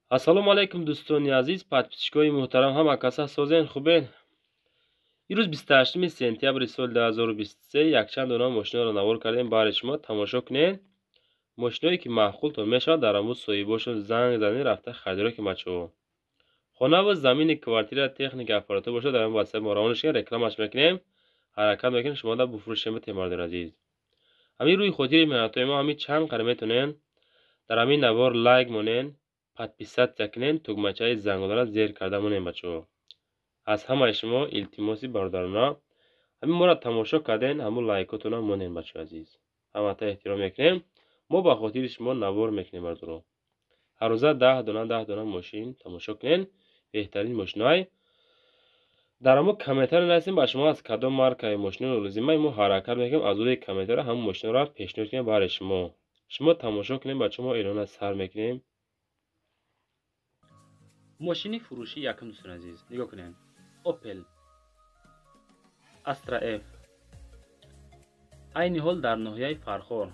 Ассалому алайкум, дӯстони азиз, подписчикои муҳтарам, ҳама каса созен, хубен? Ирӯз 28 сентябри соли 2023 якчанд дона мошинаро навор кардем, баҳри шумо тамошо кунед. Мошиное ки маъқултон мешавад, дар ҳамун соҳибошон занг занед, рафта харидорӣ кунед, бачаҳо. Хонаву замини, квартира, техника, аппаратура бошад, дар ҳамин ватсап мо равонаш кунед, рекламаш мекунем, ҳаракат мекунем, шумо да буфурӯшем битем, бардори азиз. Ҳамин рӯи хотири меҳнатҳои мо ҳамин чанд қадр метавонед дар ҳамин навор лайк монед, подписаться кунед, тугмачаи занголаро зер карда монед, бачаҳо. Аз ҳамаи шумо илтимоси бародарона, ҳамин моро тамошо карден, ҳамун лайкотонро монед, бачаҳои азиз. Ҳамата эҳтиром мекунем. Мо ба хотири шумо навор мекунем, бародаро. Ҳар рӯза 10 дона 10 дона мошин тамошо кунед, беҳтарин мошинои. Дар ҳамун комментарио нависем, ба шумо аз кадом маркаи мошино лозима, мо ҳаракат мекунем аз рӯи комментарио ҳамун мошиноро пешниҳод кунем баҳри шумо. Шумо тамошо кунед, бачаҳо, мо эълона сар мекунем. Мошини фурӯши якум, дӯстони азиз, нигоҳ кунед. Opel Astra F айни ҳол дар ноҳияи Фархор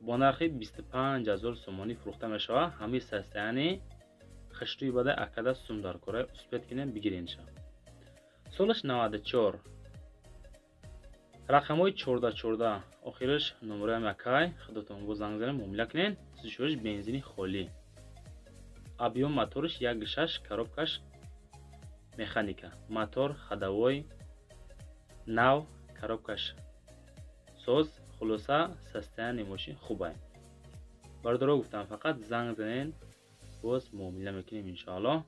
бо нархи 25 000 сомонӣ фурӯхта мешавад. Ҳамин состояние хиштӯи бада акада сум дар кора, успеть кунед, бигиренша. Солаш 94, рақамҳои 14 14 охираш номероям якай, худотон бо занг занед, муомила кунед. Сӯзишвориш бензини холӣ, объём мотораш 1,6, коробкаш механика, мотор ходовой нав, коробкаш соз. Хулоса, состояние мошин хубай. Бародаро, гуфтам, фақат занг занед, боз муомила мекунем, иншоаллоҳ.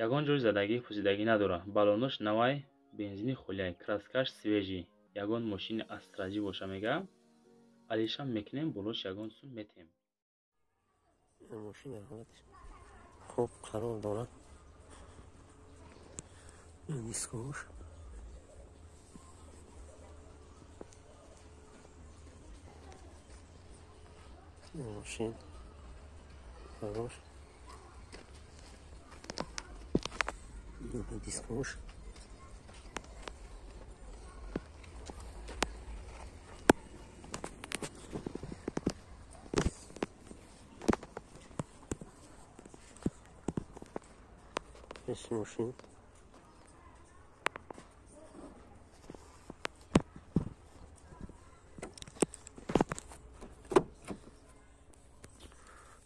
Ягон ҷои задагӣ, пӯсидагӣ надорад, баллонош навай, бензини холиай, краскаш свежий. Ягон мошини астраҷӣ боша, мега, алишам мекунем, болош ягон сум метем. Мошин дар ҳолати хуб қарор дорад. Дискош мошин хорош, дискош. Мошин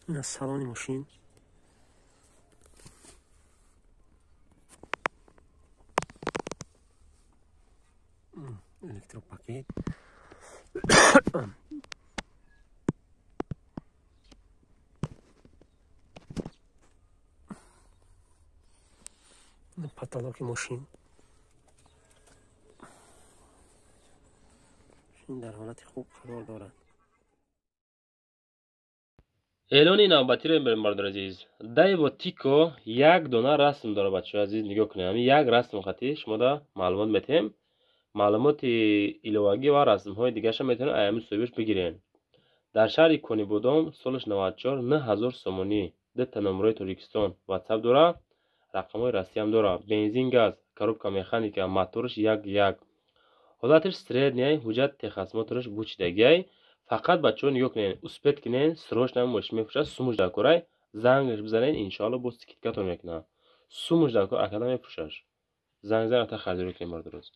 ин аз салони мошин. Электропакет, потолоки мошин. Мошин дар ҳолати хуб қарор дорад. Эълони навбатиро мебарем, бародари азиз. Дайво Тико як дона расм дорад, бачаҳои азиз, нигоҳ кунед. Ҳамин як расм хати шумода маълумот метиҳем. Маълумоти иловагӣ ва расмҳои дигарша метавонед аз ҳамин соҳибаш бигиред. Дар шаҳри Конибодом, солаш 94, 9000 сомонӣ, дута номерои Тоҷикистон, ватсап дорад, рақамҳои Россиям дорад. Бензин, газ, коробка механика, мотораш 1,1, ҳолаташ средний, ҳуҷҷат техосмотраш бучидагиай. Фақат, бачаҳо, нигоҳ кунед, успеть кунед, срочно мошин мефурӯшад, сумуш дар корай, зангаш бизанед, иншоалло боз скидкатон мекунад. Сумуш дар кор акада мефурӯшаш. Занг зан, рафта харидорӣ кунед, бардорӯз.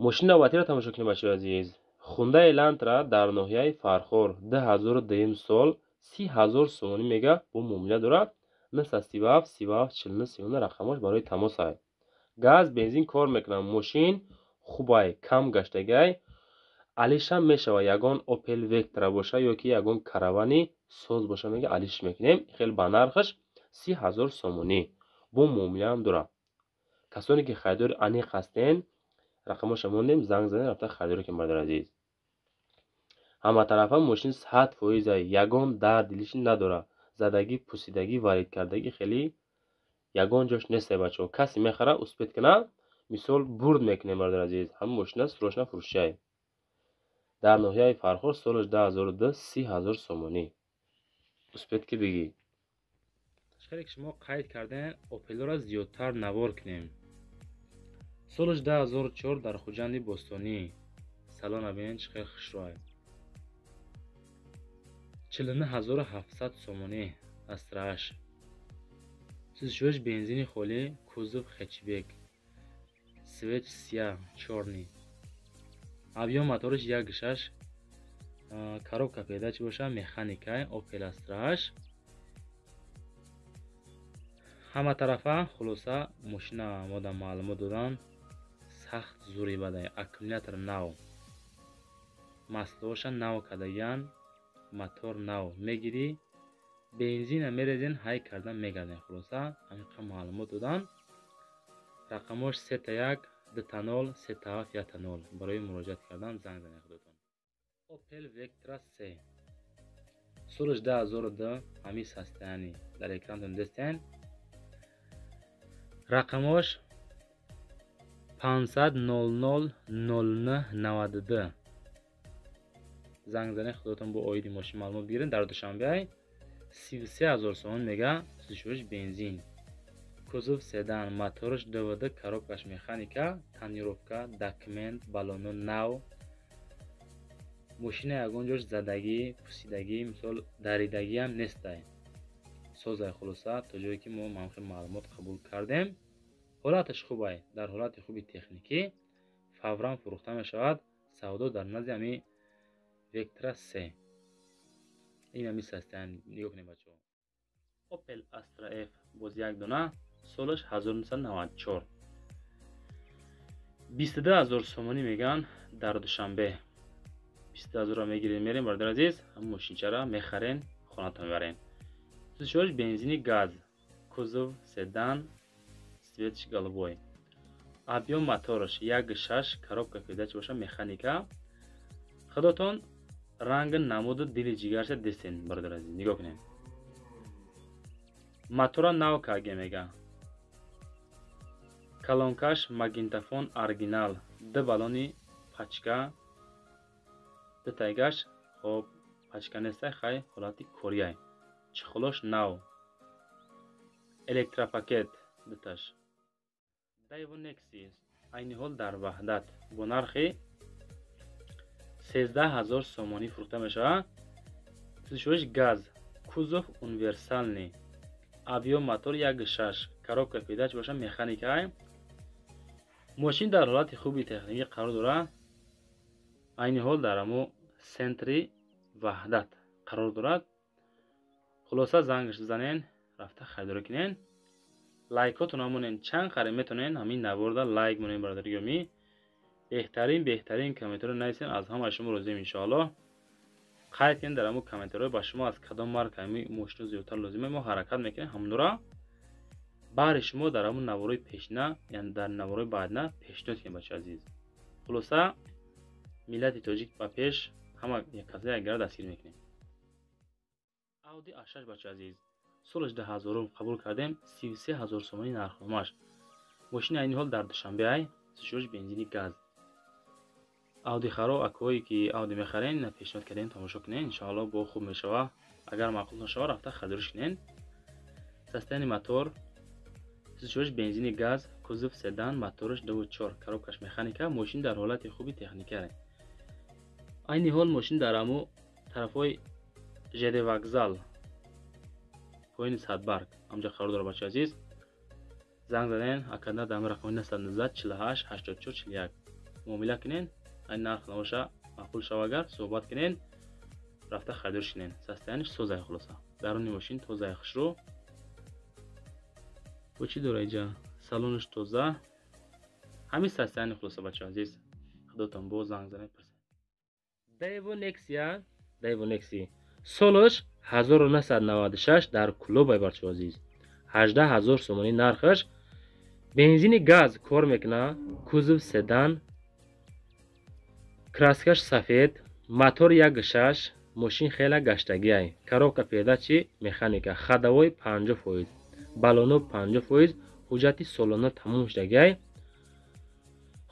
Мошини навбатиро тамошо кунед, бачаҳои азиз. Хундай Элантра дар ноҳияи Фархор, 2002 сол, 30 000 сомонӣ мега, бо муомила дорад. 937 37 49 39 рақамош барои тамос ай. Газ, бензин кор мекунад, мошин хубай, кам гаштагиай, алишам мешавад. Ягон Опел Вектра боша ё ки ягон Каравани соз боша, мега, алиш мекунем. Хеле ба нархаш 30 000 сомонӣ, бо муомилаам дорад. Касоне ки харидори аниқ ҳастен, рақамоша мондем, занг занед, рафта харидорӣ кунед, бародари азиз. Ҳаматарафа мошин 100%, ягон дард дилиш надорад, задагӣ, пусидагӣ, варидкардагӣ хеле ягон ҷош несте, бачаҳо. Касе мехарад, успеть кунад, мисол бурд мекунем, бародари азиз. Ҳамин мошина срочно фурӯшиай. Дар ноҳияи Фархор, солаш 2002, 30 000 сомонӣ, успеть ки бигӣ. Хеле ки шумо қайд кардем, Опелоро зиёдтар навор кунем. Солаш 2004, дар Хуҷанди Бостонӣ. Салона бинед, чӣ хел хушрӯай. 49700 сомонӣ Астра 8. Сӯзишвориш бензини холӣ, кузов хэтчбек, цвет сияҳ, чёрный. Объём мотораш 1.6, коробка передачи боша механика, Opel Astra 8. Ҳама тарафа хулоса мошина мода маълумот додан сахт зури бадай. Аккумулятор нав, маслоша нав кардагиян, мотор нав мегирӣ, бензина мерезен, ҳай кардан мегарден. Хулоса ҳаминқа маълумот додан. Рақамош 3-1 2-0 3-7 1-0. Барои муроҷиат кардан занг занед худотон. Opel Vectra C солаш 2002, ҳамин состояние дар экрантон дестен. Рақамош 500 00 09 92. Занг занед худотон бо оиди мошин маълумот бигиред. Дар Душанбе 33000 сомон мега, сӯзишвориш бензин. Кузов седан, мотораш ДВД, коробкаш механика, тонировка, документ, баллоно нав. Мошина ягон ҷош задагӣ, пусидагӣ, мисол даридагиам нестай. Созай хулоса то ҷое ки мо мамхи маълумот қабул кардем. Ҳолаташ хубай, дар ҳолати хуби техникӣ фавран фурӯхта мешавад. Савдо дар назди ҳами Vectra C. Ин ҳами состояние нигоҳ кунед бачаҳо. Opel Astra F боз як дона, солаш 1994. 22000 сомонӣ меган дар Душанбе. 22000 мегирем мерем бародар азиз, ҳам мошинчара мехарен, хонатон мебарен. Сӯзишвориш бензини газ, кузов седан, цветш голубой. Объём мотораш 1.6, коробка передачи боша механика. Худотон ранг намуду дили ҷигарша дестен бародар азиз, нигоҳ кунед. Мотора нав каге мега. Колонкаш магнитофон оригинал, ду баллони пачка, ду тайгаш хоб пачка нестай, хай ҳолати корияй. Чехолош нав. Электропакет дуташ. Daewoo Nexia айни ҳол дар Ваҳдат бо нархи 13000 сомонӣ фурӯхта мешавад. Сӯзишвориш газ, кузов универсальный, объём мотор 1.6, коробка передач боша механика. Мошин дар ҳолати хуби техникӣ қарор дорад. Айни ҳол дар ҳамо центри Ваҳдат қарор дорад. Хулоса зангаш бизанен, рафта харидорӣ кунен. Лайкотон монен, чанд қаре метонен ҳамин наворда лайк монен бародари гиромӣ. Беҳтарин комментариро нависен, аз ҳамаи шумо розием иншоаллоҳ. Қайд кунед дар ҳамон комментариҳо ба шумо аз кадом марка ҳамин мошино зиёдтар лозима, мо ҳаракат мекунем ҳамонро баҳри шумо дар ҳамон наворои пешина, яъне дар наворои баъдина пешниҳод кунем бачаи азиз. Хулоса миллати тоҷик ба пеш, ҳама яккаса якгара дастгир мекунем. Audi A6 бачаи азиз, солаш 2000 қабул кардем, 33000 сомонӣ нархномаш. Мошини айни ҳол дар Душанбе ай, сӯзишвориш бензини газ. Audi харо акое ки Audi мехарен, пешниҳод кардем, тамошо кунен, иншоаллоҳ бо хуб мешава. Агар маъқул нашава, рафта харидориш кунен. Состояние мотор, сӯзишвориш бензини газ, кузов седан, мотораш 2.4, коробкаш механика, мошин дар ҳолати хуби техника. Айни ҳол мошин дар ҳамо тарафҳои ЖД вокзал, поини Садбарг ҳамҷо қарор дорад бачаи азиз. Занг занен акада дар рақами 919 48 84 41 муомила кунен. Айн нарх набоша маъқул шава, агар суҳбат кунен, рафта харидориш кунен. Состояниш созай хулоса. Даруни мошин тозай хушрӯ. Бо чӣ дора иҷа? Салонаш тоза. Ҳамин состояни хулоса бачаи азиз. Худотон боз занг занед пурсед. Daewoo Nexia, Daewoo Nexia солаш 1996 дар клубай бачаи азиз. 18000 сомонӣ нархаш. Бензини газ кор мекуна, кузов седан, краскаш сафед, мотор 1.6, мошин хела гаштагиай, коробка передачи механика, ходовой 50%, баллоно 50%, ҳуҷҷати солона тамом шудагиай.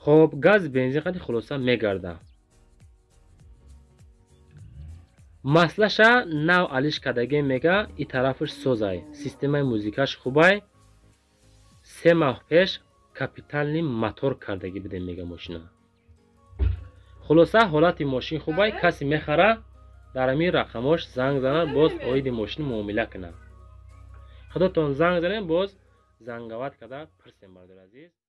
Хоб газ бензин қади хулоса мегарда. Маслаша нав алиш кардагӣ мега, и тарафаш созай, системаи музикаш хубай. 3 моҳ пеш капитални мотор кардагӣ бидем мега мошина. Хулоса ҳолати мошин хубай, касе мехара Дар ҳамин рақамош занг занад, боз оиди мошин муомила кунад. Худотон занг занем, боз зангават карда пурсем, бародари азиз.